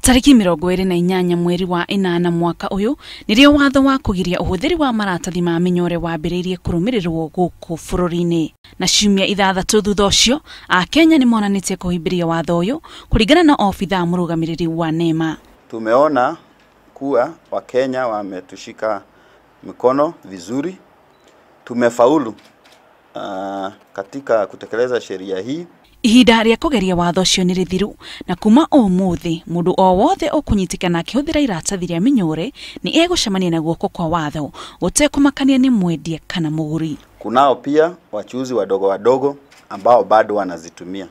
Tariki 28 mweri wa 8 mwaka uyu nirio watho wa kugiria uhuthiri wa maratathi ma minyore wambiriirie kurumirirwo guku bururi-ini. Na ciumia 6 thutha ucio Akenya ni monanitie kuhimbiria watho uyu kuringana na obithaa murugamiriri wa NEMA. Tumeona kuwa Wakenya wametushika mikono vizuri, tumefaulu katika kutekeleza sheria hii. Ihinda rĩa kũgeria watho ũcio nĩ rĩthiru na kuma ũmũthĩ mũndũ o wothe ũkũnyitikana akĩhũthĩra iratathi rĩa minyore nĩ egũcemania na guoko kwa watho gũtekũmakania nĩ mwendia kana mũgũri. Kunao pia wachuuzi wadogo wadogo ambao bado wanazitumia.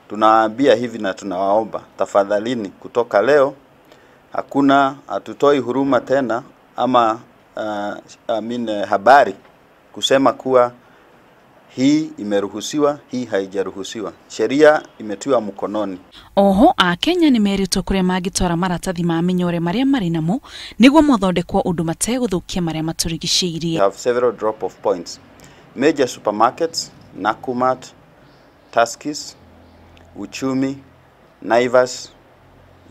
Tunawaambia hivi na tunawaomba, tafadhalini, kutoka leo hakuna, hatutoi huruma tena ama habari kusema kuwa hii imeruhusiwa, hii haijaruhusiwa. Sheria imetiwa mkononi. Oho, Akenya ni meritwo kuria mangitwara maratathi ma minyore maria mari namo niguo mathondekwo undu mateguthukia maria maturigiceirie. We have several drop off points. Major supermarkets, Nakumatt, Tuskys, Uchumi, Naivas,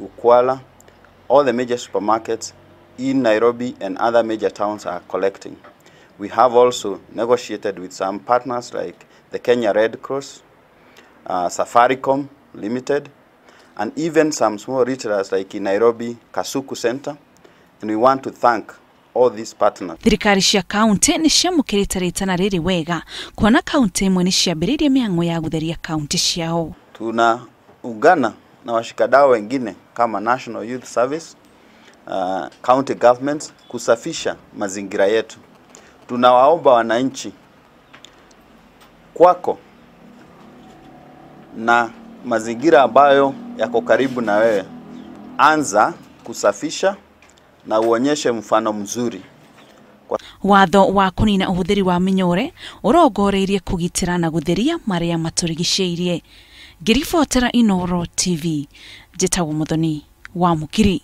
Ukwala, all the major supermarkets in Nairobi and other major towns are collecting. We have also negotiated with some partners like the Kenya Red Cross, Safaricom Limited, and even some small retailers like in Nairobi, Kasuku Center, and we want to thank all these partners. Thirikari cia kaunti ni ciamũkĩrĩte rĩtana rĩrĩ wega kuona kaunti imwe ni ciambĩrĩirie mĩhang'o ya gũtheria kaunti ciao. Tunaungana na washikadau wengine kama National Youth Service, county governments kusafisha mazingira yetu. Tunawaomba wananchi kwako na mazingira ambayo yako karibu na wewe, anza kusafisha na uonyeshe mfano mzuri. Watho wa kunina uhuthiri wa minyore urongoreirie kugitira na gutheria maria maturigiceirie. Ngiribotera Inooro TV, njĩtagwo Muthoni wa Mukiri.